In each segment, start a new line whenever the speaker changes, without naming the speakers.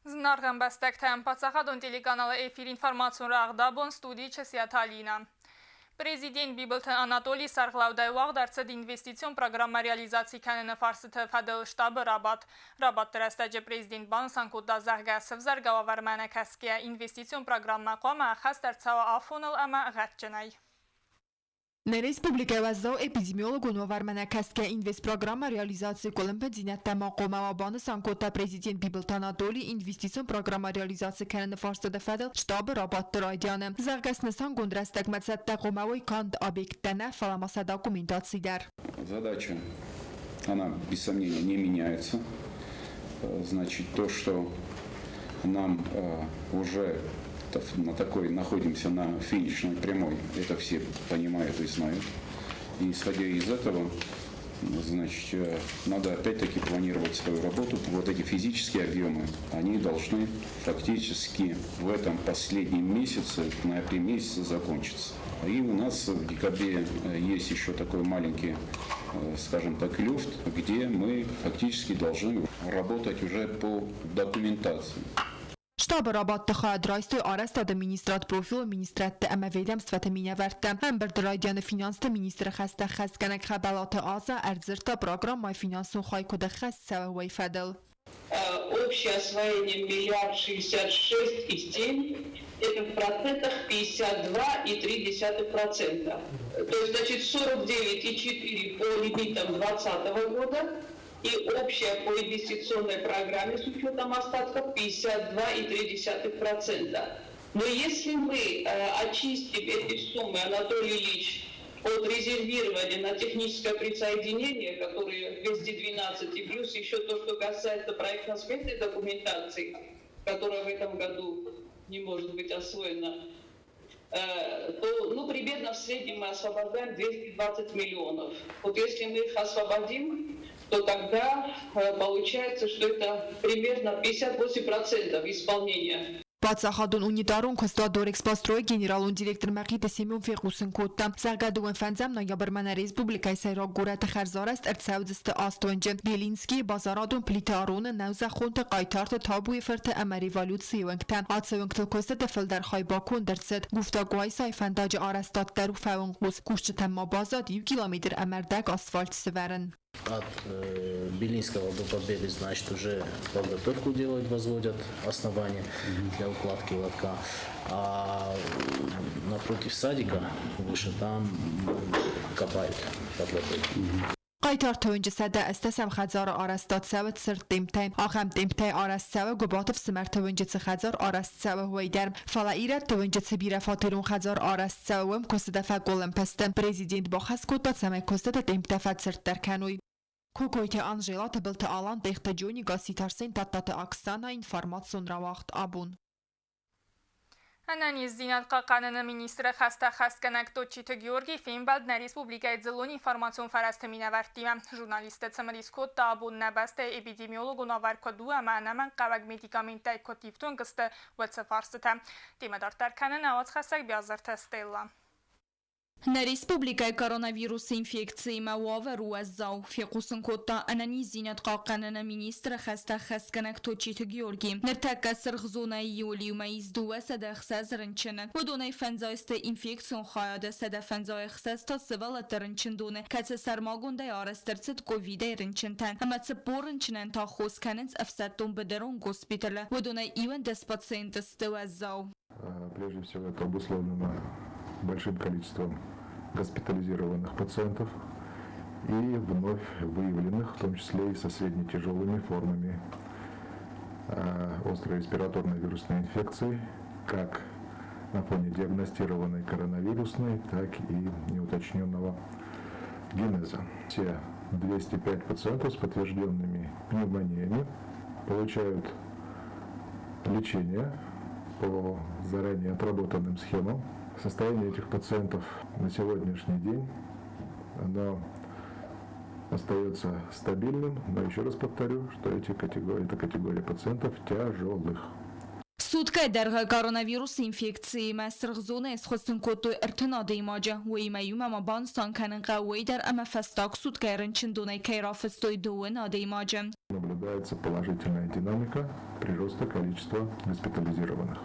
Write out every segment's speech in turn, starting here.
Зынаргъ ӕмбӕстӕгтӕм паддзахадон телеканалы эфир информацион рӕгъдабон студийы Чысиаты Алина. Президент Бибылты Анатолий сӕргълӕудӕй уагъд ӕрцыд инвестицион программӕ реализаци кӕныны фарстыты фӕдыл штабы рабадт. Рабадты рӕстӕджы президент банысан кодта, зӕгъгӕ, сӕвзӕргӕ уавӕрмӕ ӕнӕкӕсгӕйӕ инвестицион программӕ хъуамӕ ӕххӕст ӕрцӕуа афоныл ӕмӕ гъӕдджынӕй.
Нӕ республикӕйы уӕззау эпидемиологон уавӕрмӕ нӕкӕсгӕ инвестпрограммӕ реализацийы къуылымпыдзинӕдтӕ ма хъуамӕ уа, банысан кодта президент Бибылты Анатоли инвестицион программӕ реализаци кӕныны фарстаты фӕдыл штабы рабадты райдианы. Зӕгъгӕ, снысангонд рӕстӕгмӕ цӕттӕ хъуамӕ уой канд объекттӕ нӕ, фӕлӕ ма сӕ документаци дӕр.
Задача, она, без сомнения, не меняется. Значит, то, что нам уже на такой находимся на финишной прямой, это все понимают и знают. И исходя из этого, значит, надо опять-таки планировать свою работу. Вот эти физические объемы, они должны фактически в этом последнем месяце, в ноябре месяце закончиться. И у нас в декабре есть еще такой маленький, скажем так, люфт, где мы фактически должны работать уже по документации.
Штабы рабадты хайад райстой арӕзтады министрад, профилон министрадты ӕмӕ ведомствӕты минӕвӕрттӕ. Ӕмбырды райдианы финансты министры хӕстӕ хӕсгӕнӕг Хӕбӕлаты Аза ӕрдзырдта программӕйы финансон хай куыд ӕххӕст цӕуы, уый фӕдыл.
Общее освоение 1 066,7, это в процентах 52,3%. То есть, значит, 49,4 по лимитам 2020 года и общая по инвестиционной программе с учетом остатков 52,3%. Но если мы очистим эти суммы, Анатолий Ильич, от резервирования на техническое присоединение, которые 212, и плюс еще то, что касается проектно-сметной документации, которая в этом году не может быть освоена, то, ну, примерно в среднем мы освобождаем 220 миллионов. Вот если мы их освободим, то тогда получается, что это примерно 58% исполнения.
Паддзахадон унитарон куыстуат Дорэкспострой генералон директор Мӕхъиты Семен фехъусын кодта, зӕгъгӕ, дыууын фӕндзӕм ноябрмӕ нӕ республикӕйы сӕйраг горӕты хӕрзарӕзт ӕрцӕудзысты аст уынджы: Белинскийы, Базарадон, Плиты Ароны, Нӕузӕххонты, Хъайтарты, Табуйы фырты ӕмӕ революцийы уынгтӕ. Ацы уынгтыл куыстыты фылдӕр хай баконд ӕрцыд. Гуфта-Къуайсайы фӕндаджы арӕзтад дӕр у фӕуынхъус. Кусджытӕм ма баззад иу километр ӕмӕ ӕрдӕг асфальт сывӕрын.
От Белинского до Победы, значит, уже подготовку делают, возводят основание для укладки лотка. А напротив садика, выше там копают под водой.
Хъайтарты уынджы 180 хӕдзары арӕзтад цӕуы цырд темптӕй. Ахӕм темптӕй арӕзт цӕуы Гуыбаты фсымӕрты уынджы цы хӕдзар арӕзт цӕуы, уый дӕр. Фӕлӕ ирӕтты уынджы цы бирӕфатерон хӕдзар арӕзт цӕуы, уым куыстытӕ фӕкъуылымпы сты. Президент бахӕс кодта, цӕмӕй куыстыты темптӕ фӕцырддӕр кӕной. Кокойты Анжела, Тыбылты Алан, Тъехты Джони, Гасситы Арсен, Тадтаты Оксана, информацион рауагъд абон.
Ӕнӕниздзинад хъахъхъӕныны министры хӕстӕ хӕсгӕнӕг Тотчиты Георгий фембӕлд нӕ республикӕйы дзыллон информацион фӕрӕзты минӕвӕрттимӕ. Журналисттӕ цымыдис кодта, абон нӕ бӕстӕйы эпидемиологон уавӕр куыд у ӕмӕ ӕнӕмӕнгхъӕуӕг медикаменттӕй куыд ифтонг сты, уыцы фарстытӕ. Темӕ дарддӕр кӕны нӕ уацхӕссӕг Биазырты Стелла.
Нӕ республикӕйы коронавирусы инфекциимӕ уавӕр у уӕззау, фехъусын кодта ӕнӕниздзинад хъахъхъӕныны министры хӕстӕ хӕсгӕнӕг Тотчиты Георги. Ныртӕккӕ сырх зонӕйы июлимӕ ис 206 рынчыны. Уыдонӕй фӕндзай сты инфекцион хайады, 156 та сывӕллӕтты рынчындоны, кӕцы сӕрмагондӕй арӕзт ӕрцыд ковидӕй рынчынтӕн ӕмӕ 40 рынчынӕн та хос кӕнынц ӕфсӕддон-быдырон госпиталы. Уыдонӕй 11 пациенты сты уӕззау.
Прежде всего, это обусловлено большим количеством госпитализированных пациентов и вновь выявленных, в том числе и со среднетяжелыми формами острой респираторной вирусной инфекции, как на фоне диагностированной коронавирусной, так и неуточненного генеза. Все 205 пациентов с подтвержденными пневмониями получают лечение по заранее отработанным схемам. Состояние этих пациентов на сегодняшний день, оно остается стабильным, но еще раз повторю, что эти категории, это категория пациентов тяжелых.
Суткӕйы дӕргъы коронавирусы инфекциимӕ сырх зонӕйы схуыссын кодтой 30 адӕймаджы. Уыимӕ иумӕ ма банысан кӕнын хъӕуы уый дӕр, ӕмӕ фӕстаг суткӕйы рынчындонӕй кӕй рафыстой дыууын адӕймаджы.
Наблюдается положительная динамика прироста количества госпитализированных.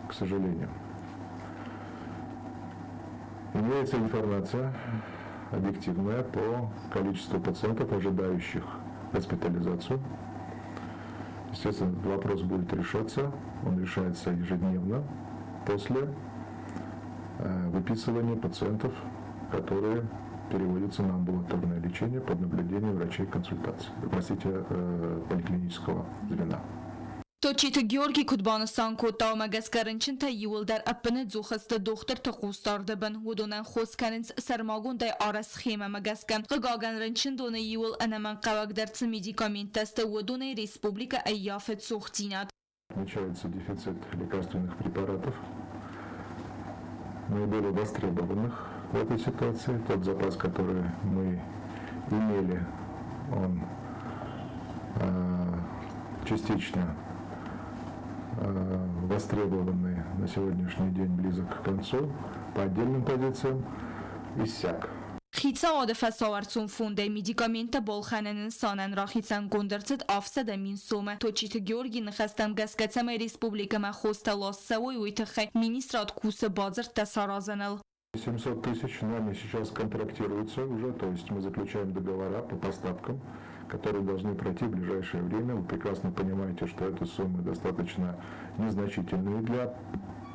К сожалению. Имеется информация объективная по количеству пациентов, ожидающих госпитализацию. Естественно, этот вопрос будет решаться, он решается ежедневно после выписывания пациентов, которые переводятся на амбулаторное лечение под наблюдением врачей консультаций, простите, поликлинического звена.
Тотчиты Георги куыд банысан кодта, уымӕ гӕсгӕ рынчынтӕ иууылдӕр ӕппынӕдзух сты дохтырты хъусдарды бын. Уыдонӕн хос кӕнынц сӕрмагондӕй арӕзт схемӕмӕ гӕсгӕ. Хъыгагӕн, рынчындоны иууыл ӕнӕмӕнгхъӕуӕгдӕр цы медикаменттӕ сты, уыдонӕй республикӕ ӕййафы цухдзинад.
Отмечается дефицит лекарственных препаратов, наиболее востребованных в этой ситуации. Тот запас, который мы имели, он частично востребованный на сегодняшний день близок к концу, по отдельным позициям иссяк.
Хицауады фӕсауӕрцон фондӕй медикаменттӕ балхӕныны нысанӕн рахицӕнгонд ӕрцыд 700 000 сомы. Тотчиты Георгийы ныхӕстӕм гӕсгӕ, цӕмӕй республикӕмӕ хостӕ ласт цӕуой, уый тыххӕй министрад кусы бадзырдтӕ саразыныл.
700 тысяч нами сейчас контрактируются уже, то есть мы заключаем договора по поставкам, которые должны пройти в ближайшее время. Вы прекрасно понимаете, что это суммы достаточно незначительные для,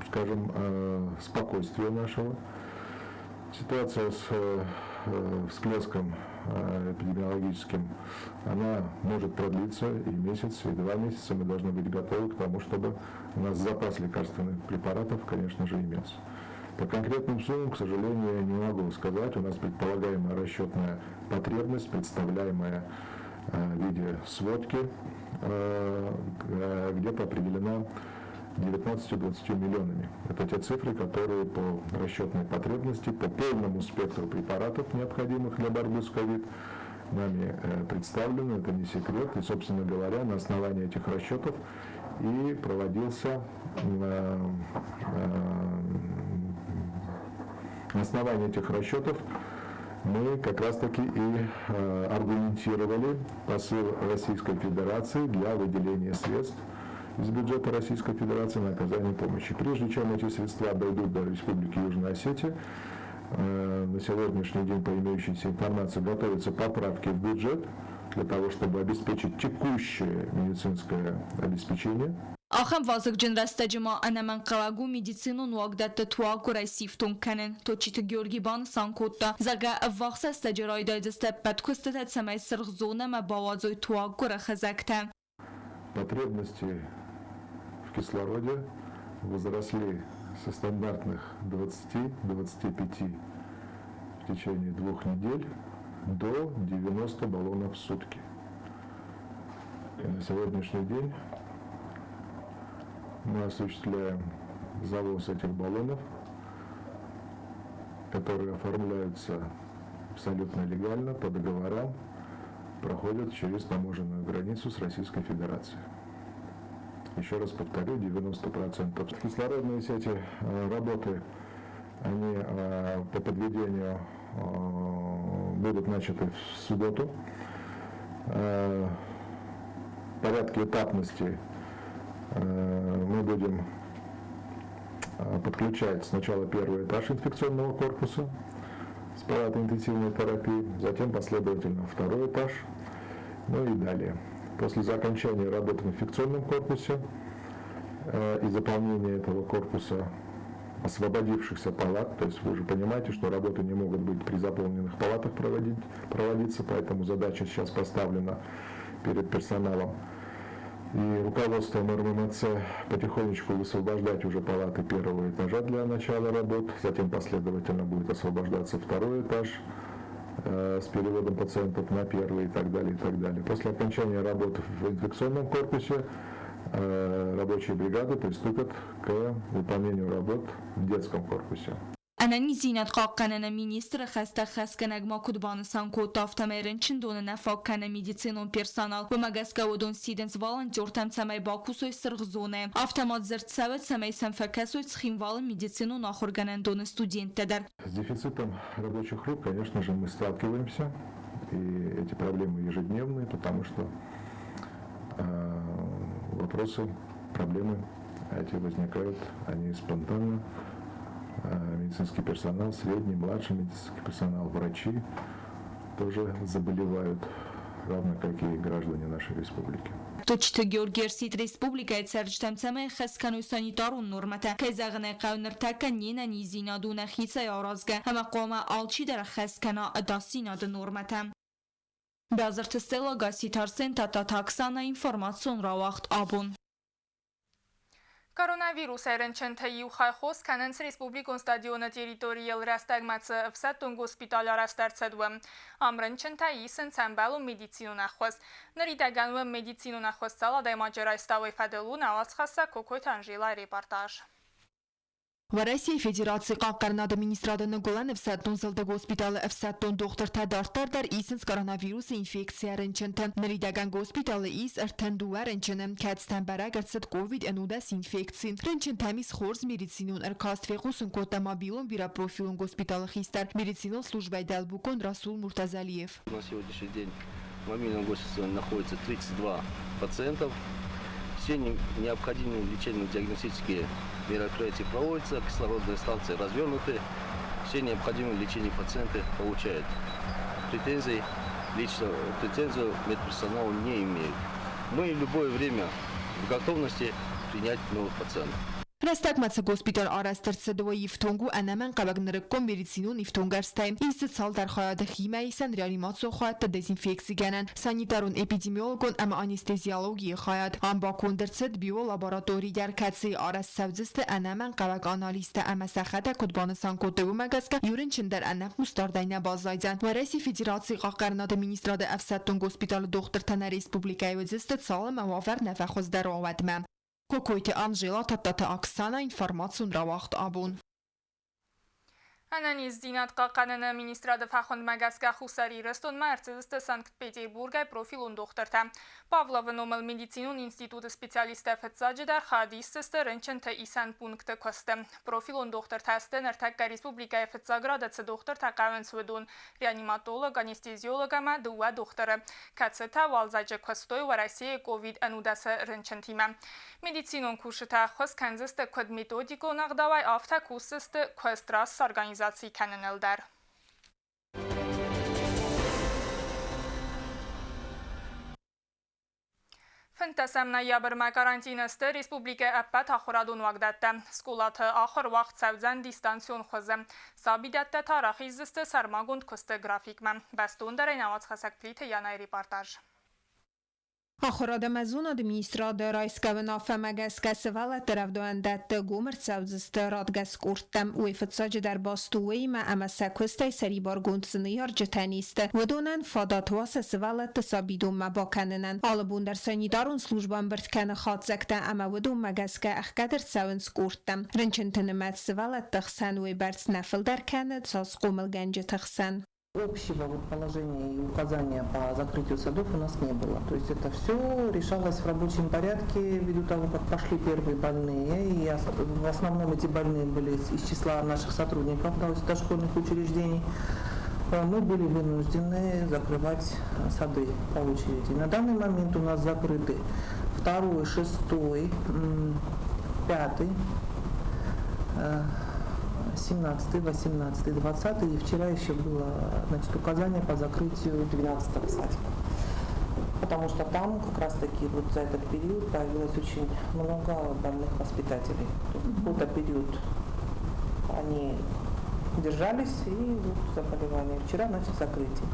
скажем, спокойствия нашего. Ситуация с всплеском эпидемиологическим, она может продлиться и месяц, и 2 месяца. Мы должны быть готовы к тому, чтобы у нас запас лекарственных препаратов, конечно же, имелся. По конкретным суммам, к сожалению, я не могу сказать. У нас предполагаемая расчетная потребность, представляемая в виде сводки, где-то определена 19-20 миллионами. Это те цифры, которые по расчетной потребности, по полному спектру препаратов, необходимых для борьбы с ковид, нами представлены, это не секрет. И, собственно говоря, на основании этих расчетов и проводился, на основании этих расчетов мы как раз-таки и аргументировали посыл Российской Федерации для выделения средств из бюджета Российской Федерации на оказание помощи. Прежде чем эти средства дойдут до Республики Южная Осетия, на сегодняшний день по имеющейся информации готовятся поправки в бюджет для того, чтобы обеспечить текущее медицинское обеспечение.
Ахӕм вазыгджын рӕстӕджы ма ӕнӕмӕнгхъӕуӕг у медицинон уагдӕтты туаггуырӕй сифтонг кӕнын. Тотчиты Георги банысан кодта, зӕгъгӕ, ӕввахс рӕстӕджы райдайдзысты ӕппӕт куыстытӕ, цӕмӕй сырх зонӕмӕ бауадзой туаггуыры хызӕгтӕ.
Потребности в кислороде возросли со стандартных 20-25 в течение 2 недель до 90 баллонов в сутки. И на сегодняшний день мы осуществляем завоз этих баллонов, которые оформляются абсолютно легально, по договорам, проходят через таможенную границу с Российской Федерацией. Еще раз повторю, 90%. Кислородные сети работы, они по подведению будут начаты в субботу. В порядке этапности мы будем подключать сначала первый этаж инфекционного корпуса с палатой интенсивной терапии, затем последовательно второй этаж, ну и далее. После окончания работы в инфекционном корпусе и заполнения этого корпуса освободившихся палат, то есть вы же понимаете, что работы не могут быть при заполненных палатах проводиться, поэтому задача сейчас поставлена перед персоналом и руководством РММЦ потихонечку высвобождать уже палаты первого этажа для начала работ, затем последовательно будет освобождаться второй этаж с переводом пациентов на первый и так далее, и так далее. После окончания работ в инфекционном корпусе рабочие бригады приступят к выполнению работ в детском корпусе.
Ӕнӕниздзинад хъахъхъӕныны министры хӕстӕ ӕххӕстгӕнӕг ма куыд банысан кодта, афтӕмӕй рынчындоны нӕ фаг кӕны медицинон персонал. Уымӕ гӕсгӕ уыдон сидынц волонтертӕм, цӕмӕй бакусой сырх зонӕйы. Афтӕ ма дзырд цӕуы, цӕмӕй сӕм фӕкӕсой Цхинвалы медицинон ахуыргӕнӕндоны студенттӕ дӕр.
С дефицитом рабочих рук, конечно же, мы сталкиваемся, и эти проблемы ежедневные, потому что вопросы, проблемы эти возникают, они спонтанно. Медицинский персонал, средний, младший медицинский персонал, врачи тоже заболевают, равно как и граждане нашей республики.
Тотчиты Георги ӕрсидт республикӕйы цӕрджытӕм, цӕмӕй ӕххӕст кӕной санитарон нормӕтӕ. Кӕй зӕгъын ӕй хъӕуы, ныртӕккӕ не нӕниздзинад у нӕхицӕй аразгӕ ӕмӕ хъуамӕ алчидӕр ӕххӕст кӕна ӕдасдзинады нормӕтӕ. Бязырты Стелла, Гасситы Арсен, Тадтаты Оксана, информацион рауагъд Абон.
Коронавирусӕй рынчынтӕ иу хай хос кӕнынц республикон стадионы территорийыл рӕстӕгмӕ цы ӕфсӕддон госпиталь арӕзт ӕрцыд, уым. Ам рынчынтӕ исынц ӕмбӕлон медицинон ӕххуыс. Ныридӕгӕн уым медицинон ӕххуыс цал адӕймаджы райста, уый фӕдыл у нӕ уацхӕссӕг Кокойты Анжелайы репортаж.
Уӕрӕсейы Федерацийы Хъахъхъӕнынады министрады Ныгуылӕн ӕфсӕддон зылды госпиталы ӕфсӕддон дохтыртӕ дарддӕр дӕр исынц коронавирусы инфекцийӕ рынчынты. Ныридӕгӕн госпиталы ис 32 рынчыны, кӕцытӕн бӕрӕг ӕрцыд ковид-19 инфекци. Рынчынтӕм ис хорз медицинон ӕркаст, фехъусын кодта мобилон бирӕпрофилон госпиталы хистӕр, медицинон службӕйы дӕлбулкъон Расул Муртазалиев.
На сегодняшний день в мобильном госпитале находится 32 пациентов. Все необходимые лечебно-диагностические мероприятия проводятся, кислородные станции развернуты, все необходимые лечение пациенты получают. Претензий, лично претензию медперсонал не имеет. Мы в любое время в готовности принять новых пациентов.
Рӕстӕгмӕ цы госпиталь арӕзт ӕрцыд, уый ифтонг у ӕнӕмӕнгхъӕуӕг нырыккон медицинон ифтонггӕрзтӕй. Ис дзы цалдӕр хайады химӕисӕн, реанимацион хайӕдтӕ, дезинфекцигӕнӕн, санитарон-эпидемиологон ӕмӕ анестезиологийы хайад. Ам баконд ӕрцыд биолаборатори дӕр, кӕцыйы арӕзт цӕудзысты ӕнӕмӕнгхъӕуӕг анализтӕ ӕмӕ сӕхӕдӕг куыд банысан кодтой, уымӕ гӕсгӕ иу рынчын дӕр ӕнӕхъусдардӕй нӕ баззайдзӕн. Уӕрӕсейы Федерацийы Хъахъхъӕнынады министрады ӕфсӕддон госпиталы дохтыртӕ нӕ республикӕйы уыдзысты, цалынмӕ уавӕр нӕ фӕхуыздӕр уа, уӕдмӕ. Кокойты Анжела, Тадтаты Оксана, информацион рауагъд Абон.
Ӕнӕниздзинад хъахъхъӕныны министрады фӕхуындмӕ гӕсгӕ Хуссар Ирыстонмӕ ӕрцыдысты Санкт-Петербургӕй профилон дохтыртӕ. Павловы номыл медицинон институты специалисттӕ фыццаджыдӕр хайад исдзысты рынчынты исӕн пункты куысты. Профилон дохтыртӕ сты ныртӕккӕ республикӕйы фыццаг рады цы дохтыртӕ хъӕуынц, уыдон: реаниматолог, анестезиолог ӕмӕ дыууӕ дохтыры, кӕцытӕ уалдзӕджы куыстой Уӕрӕсейы ковид-ӕнудӕсы рынчынтимӕ. Медицинон кусджытӕ ӕххуыс кӕндзысты куыд методикон ӕгъдауӕй, афтӕ кусдзысты куыст раст сорганизаци кӕныныл дӕр. Фынддӕсӕм ноябрмӕ карантины сты республикӕйы ӕппӕт ахуырадон уагдӕттӕ. Скъолаты ахуыр уагъд цӕудзӕн дистанцион хуызы. Сабидӕттӕ та рахиздзысты сӕрмагонд куысты графикмӕ. Бӕстондӕрӕй нӕ уацхӕссӕг Плиты Янайы репортаж.
Ахуырад ӕмӕ зонады министрады райсгӕ уынаффӕмӕ гӕсгӕ сывӕллӕтты рӕвдауӕндӕтты гом ӕрцӕудзысты радгӕс къордтӕм. Уый фыццаджыдӕр баст у уыимӕ, ӕмӕ сӕ куыстӕй сӕрибаргонд цы ныййарджытӕн исты, уыдонӕн фадат уа сӕ сывӕллӕтты сабидонмӕ бакӕнынӕн. Алы бон дӕр санитарон службӕ ӕмбырд кӕны хатдзӕгтӕ ӕмӕ уыдонмӕ гӕсгӕ ӕхгӕд ӕрцӕуынц къордтӕм. Рынчынты нымӕц сывӕллӕтты хсӕн уыйбӕрц нӕ фылдӕр кӕны, цас хъомылгӕнджыты хсӕн.
Общего вот положения и указания по закрытию садов у нас не было. То есть это все решалось в рабочем порядке ввиду того, как пошли первые больные. И в основном эти больные были из числа наших сотрудников, да, дошкольных учреждений. Мы были вынуждены закрывать сады по очереди. На данный момент у нас закрыты второй, шестой, пятый, 17, 18, 20 и вчера еще было, значит, указание по закрытию 12 садика. Потому что там как раз таки вот за этот период появилось очень много больных воспитателей. То есть какой-то период они держались и вот заболевание. Вчера, значит, закрытие.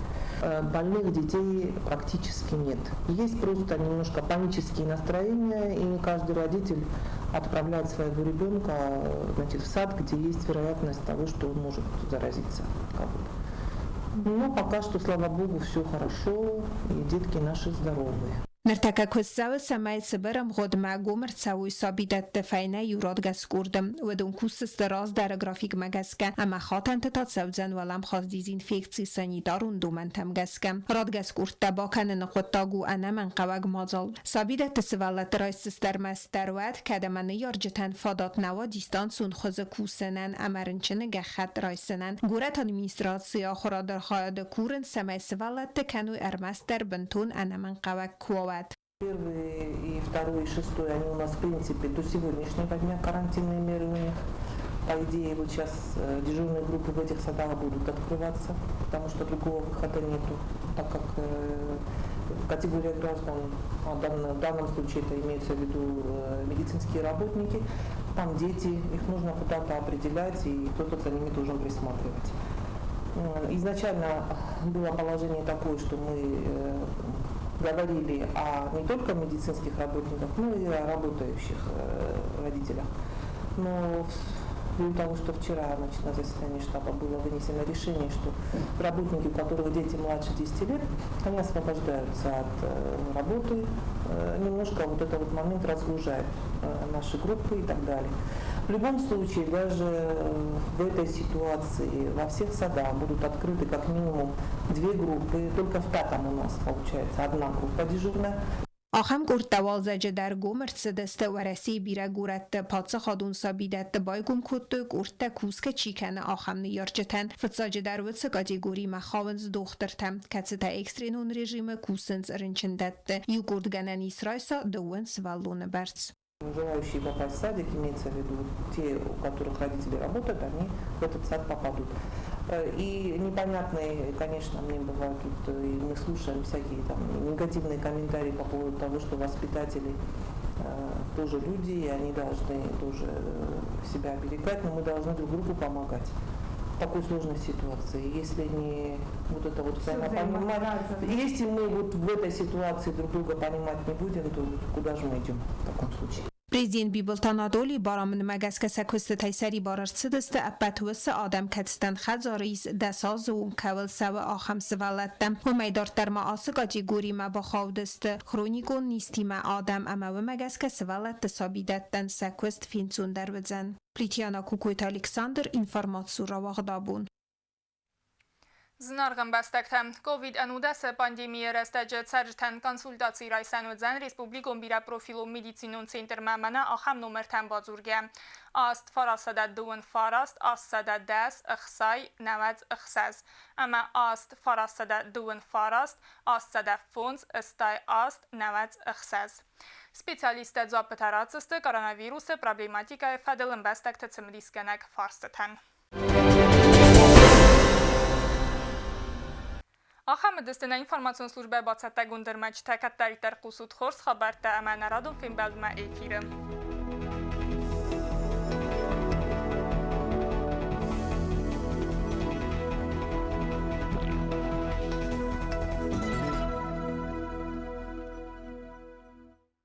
Больных детей практически нет. Есть просто немножко панические настроения, и не каждый родитель отправляет своего ребенка, значит, в сад, где есть вероятность того, что он может заразиться кого-то. Но пока что, слава богу, все хорошо, и детки наши здоровые.
Ныртӕккӕ куыст цӕуы, цӕмӕй цыбыр ӕмгъуыдмӕ гом ӕрцӕуой сабидӕтты фӕйнӕ иу радгӕс къорды. Уыдон кусдзысты раздӕры графикмӕ гӕсгӕ ӕмӕ хатӕнты та цӕудзӕн уӕлӕмхас дезинфекци санитарон домӕнтӕм гӕсгӕ. Радгӕс къордтӕ бакӕныны хъуыддаг у ӕнӕмӕнгхъӕуӕг мадзал. Сабидӕтты сывӕллӕтты райсдзысты ӕрмӕстдӕр уӕд, кӕд ӕмӕ ныййарджытӕн фадат нӕ уа дистанцион хуызы кусынӕн ӕмӕ рынчыны гӕххӕтт райсынӕн. Горӕты администрацийы ахуырады хайады курынц, цӕмӕй сывӕллӕтты кӕной ӕрмӕстдӕр бынтон ӕнӕмӕнгхъӕуӕг куы уа, уӕд.
Первый и второй, и шестой, они у нас, в принципе, до сегодняшнего дня карантинные меры у них. По идее, вот сейчас дежурные группы в этих садах будут открываться, потому что другого выхода нету, так как категория граждан, а в данном случае это имеется в виду медицинские работники, там дети, их нужно куда-то определять, и кто-то за ними должен присматривать. Изначально было положение такое, что мы говорили о не только медицинских работниках, но и о работающих родителях. Но ввиду того, что вчера, значит, на заседании штаба было вынесено решение, что работники, у которых дети младше 10 лет, они освобождаются от работы, немножко вот этот вот момент разгружает наши группы и так далее. В любом случае, даже в этой ситуации во всех садах будут открыты как минимум две группы. Только в пятом у нас получается одна группа дежурная.
Ахӕм къордтӕ уалдзӕджы дӕр гом ӕрцыдысты Уӕрӕсейы бирӕ горӕтты, паддзахадон сабидӕтты байгом кодтой къордтӕ кусгӕ чи кӕны, ахӕм ныййарджытӕн. Фыццаджыдӕр уыцы категоримӕ хауынц дохтыртӕ, кӕцытӕ экстренон режимы кусынц рынчындӕтты. Иу къорд гӕнӕн ис райса дыууын сывӕллоны бӕрц.
Желающие попасть в садик, имеется в виду те, у которых родители работают, они в этот сад попадут. И непонятные, конечно, мне бывают тут, и мы слушаем всякие там негативные комментарии по поводу того, что воспитатели тоже люди, и они должны тоже себя оберегать, но мы должны друг другу помогать в такой сложной ситуации. Если не вот это вот взаимопонимание, если мы вот в этой ситуации друг друга понимать не будем, то куда же мы идем в таком случае?
Президент Бибылты Анатолий барамындмӕ гӕсгӕ сӕ куыстытӕй сӕрибар ӕрцыдысты ӕппӕт уыцы адӕм, кӕцытӕн хӕдзары ис 10 азы онг кӕуыл цӕуы, ахӕм сывӕллӕттӕ. Уымӕй дарддӕр ма ацы категоримӕ бахаудысты хроникон низтимӕ адӕм ӕмӕ уымӕ гӕсгӕ сывӕллӕтты сабидӕттӕн сӕ куыст фенцондӕр уыдзӕн. Плитьяна Кукойты Александр, информаци рауагъдабон.
Зынаргъ ӕмбӕстӕгтӕ, ковид-19 пандемийы рӕстӕджы цӕрджытӕн консультаци райсӕн уыдзӕн республикон бирӕпрофилон медицинон центрмӕ мӕнӕ ахӕм номертӕм бадзургӕ: 8 929 810 60 96 ӕмӕ 8 929 805 88 96. Специалисттӕ дзуаппытӕ ратдзысты коронавирусы проблематикӕйы фӕдыл ӕмбӕстӕгты цымыдисгӕнӕг фарстытӕн. Ахӕм уыдысты нӕ информацион службӕ бацӕттӕгонд ӕрмӕджытӕ. Кӕддӕриддӕр хъусут хорз хабӕрттӕ ӕмӕ нӕ радон фембӕлдмӕ эфиры.